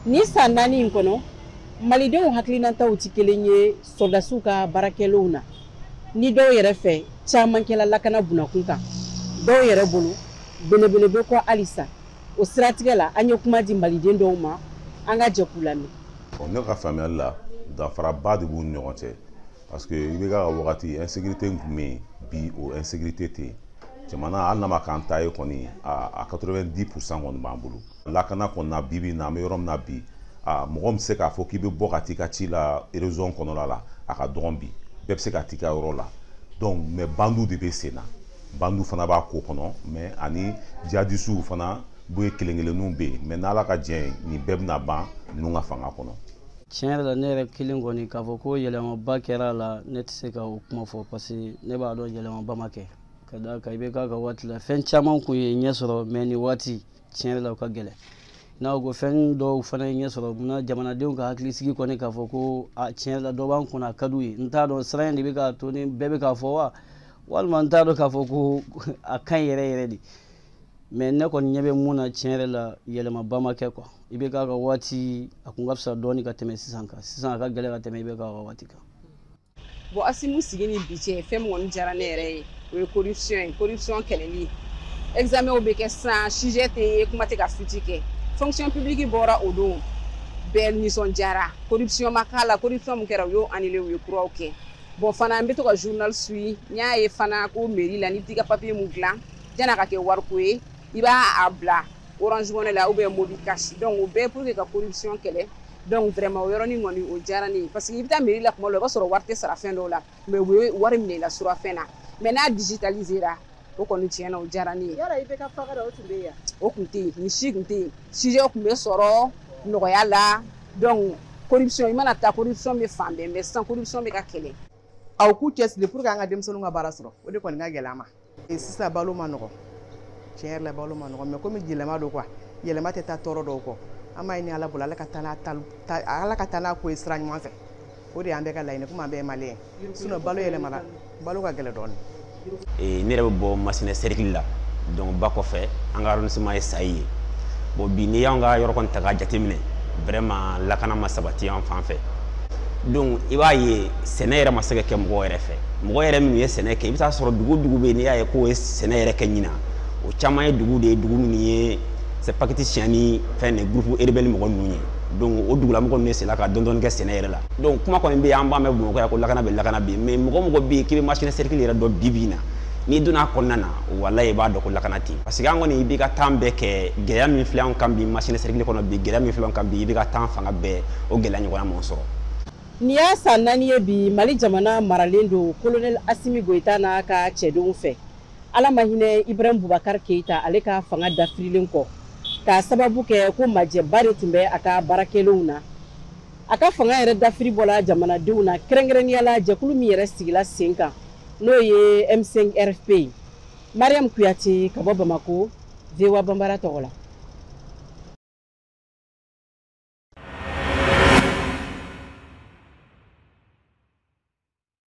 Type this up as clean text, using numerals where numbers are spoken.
Ni san 4 in kɔnɔ, malidenw hakilinataw tɛ kelen ye sɔrɔdasiw ka baarakɛlenw na. Ni dɔw yɛrɛ fɛ, caman kɛla lakana bunakun kan. Dɔw yɛrɛ bolo, belebele bɛ kɔ halisa. O siratigɛ la, an ye kuma di maliden dɔw ma, an ka jɛ k'u lamɛn. Ne ka faamuyali la, danfaraba de b'u ni ɲɔgɔn cɛ, parce que i bɛ ka wagati insécurité tun bɛ yen, bi o insécurité tɛ yen. Jamana, hali n'a ma k'an ta ye kɔni, a 90% kɔni b'an bolo. Lakana kɔni na, bi bi in na, an bɛ yɔrɔ min na bi, a mɔgɔ min bɛ se k'a fɔ k'i bɛ bɔ ka t'i ka ci la région kɔnɔna la, a ka dɔgɔn bi. Bɛɛ bɛ se ka t'i ka yɔrɔ la. Donc mais bandiw de bɛ sen na, bandiw fana b'a ko kɔnɔ, mais ani jihadisiw fana bɛ kelen kelenninw bɛ yen. Mais n'Ala ka jɛ ye, nin bɛɛ bɛna ban ninnu ka fanga kɔnɔ. Tiɲɛ yɛrɛ la, ne yɛrɛ kelen kɔni k'a fɔ ko yɛlɛmaba kɛra a la, ne tɛ se ka o kuma fɔ, parce que ne b'a dɔn yɛlɛmaba ma kɛ. Ka d'a kan, i bɛ k'a ka waati la, fɛn caman kun ye ɲɛ sɔrɔ, mais nin waati, tiɲɛ yɛrɛ la, o ka gɛlɛn. N'a ko fɛn dɔw fana ye ɲɛ sɔrɔ, munna jamanadenw ka hakilisigi kɔni k'a fɔ ko a tiɲɛ yɛrɛ la dɔ b'an kunna, a ka d'u ye? N t'a dɔn siran in de bɛ k'a to ni bɛɛ bɛ k'a fɔ wa, walima n t'a dɔn k'a fɔ ko a ka ɲi yɛrɛ yɛrɛ de. Mais ne kɔni ɲɛ bɛ mun na, tiɲɛ yɛrɛ la, yɛlɛmaba ma kɛ quoi. I bɛ k'a ka waati, a kun ka fisa dɔɔni ka tɛmɛ sisan kan. Sisan a ka gɛlɛn ka tɛmɛ i bɛ k'a ka waati kan. Bon, Assimi sigi ni bi cɛ, fɛn min kɔni diyara ne yɛrɛ ye, o ye corruption ye, corruption kɛlɛli. Examen bɛ kɛ sisan, sujet tɛ kuma tɛ ka fuite kɛ. Fonction publique bɔra o don, bɛɛ nisɔndiyara. Corruption ma k'a la, corruption min kɛra, u y'o annulé, u ye kuraw kɛ. Bon, fana n bɛ to ka journal suit, n y'a ye fana ko mairie la, n'i t'i ka papier mun dilan, jan'a ka kɛ wariko ye, i b'a a bila Orange Money la ou bien Mobicash. Donc o bɛɛ pour que ka corruption kɛlɛ. Donc vraiment, o yɔrɔnin kɔni, o diyara ne ye, parce que i bɛ taa mairie la, tuma dɔw la, i b'a sɔrɔ wari tɛ sara fɛn dɔw la, mais u bɛ wari minɛ i la surafɛn na. Mais n'a digitalisé ra, o kɔni, tiɲɛ na, o diyara ne ye. Yala i bɛ ka faga la, o tun bɛ yen? O tun tɛ yen, nin si tun tɛ yen. Sujet tun bɛ sɔrɔ nɔgɔya la. Donc corruption, i mana taa, corruption bɛ fan bɛɛ, mais sisan corruption bɛ ka kɛlɛ. Aw k'u cɛsiri pour que an ka denmisɛnninw ka baara sɔrɔ, o de kɔni ka gɛlɛn an ma. Sisan balo ma nɔgɔn, tiɲɛ yɛrɛ la, balo ma nɔgɔn, mais komi yɛlɛma don quoi, yɛlɛma tɛ taa tɔɔrɔ dɔw kɔ. An b'a ɲini Ala bolo, Ala ka taa n'a Ala ka taa n'a ko ye sira ɲuman fɛ. O de y'an bɛɛ ka laɲini, komi an bɛɛ ye malien ye. Sinon balo yɛlɛmana, balo ka gɛlɛn dɔɔnin. Ne yɛrɛ bɛ bɔ Masina cercle la, donc ba kɔfɛ, an ka arrondissement ye Sayi ye. Bon, bi n'i y'anw ka yɔrɔ kɔni ta k'a jateminɛ, vraiment lakana ma sabati an fan fɛ. Donc i b'a ye, sɛnɛ yɛrɛ ma se ka kɛ mɔgɔw yɛrɛ fɛ. Mɔgɔ yɛrɛ minnu ye sɛnɛ kɛ, i bɛ taa sɔrɔ dugu dugu bɛ yen, n'i y'a ye k'o ye sɛnɛ yɛrɛ kɛ ɲinan, o caman ye dugu de ye, dugu minnu ye c'est paquet siɲɛ ni fɛn de groupe rebelle mɔgɔ ninnu ye. Donc o dugulamɔgɔ ninnu sela ka dɔɔni dɔɔni kɛ sɛnɛ yɛrɛ la. Donc kuma kɔni bɛ yen, an b'a mɛn Bamakɔ yan ko lakana bɛ, lakana bɛ yen, mais mɔgɔ mɔgɔ bɛ yen k'i bɛ Masina cercle yɛrɛ dɔn bi bi in na, n'i donna a kɔnɔna na, walayi, i b'a dɔn ko lakana tɛ yen. Parce que an kɔni, i b'i ka temps bɛɛ kɛ gɛlɛya min filɛ anw kan bi Masina cercle kɔnɔ bi, gɛlɛya min filɛ anw kan bi, i b'i ka temps fanga bɛɛ o gɛlɛya ɲɔgɔnna m'o sɔrɔ. Nin y'a san 4 ye bi, Mali jamana maralen don colonel Assimi Goïta n'a ka cɛdenw fɛ. Ala ma hinɛ Ibrahim Boubacar Keïta, ale ka fanga dafirilen kɔ, k'a sababu kɛ ko majɛba de tun bɛ a ka baarakɛlenw na. A ka fanga yɛrɛ dafiri bɔla jamanadenw na, kɛrɛnkɛrɛnnenya la jɛkulu min yɛrɛ sigila sen kan, n'o ye M5 RFP ye. Mariam Kuyate ka bɔ Bamako, VOA Bambara tɔgɔ la.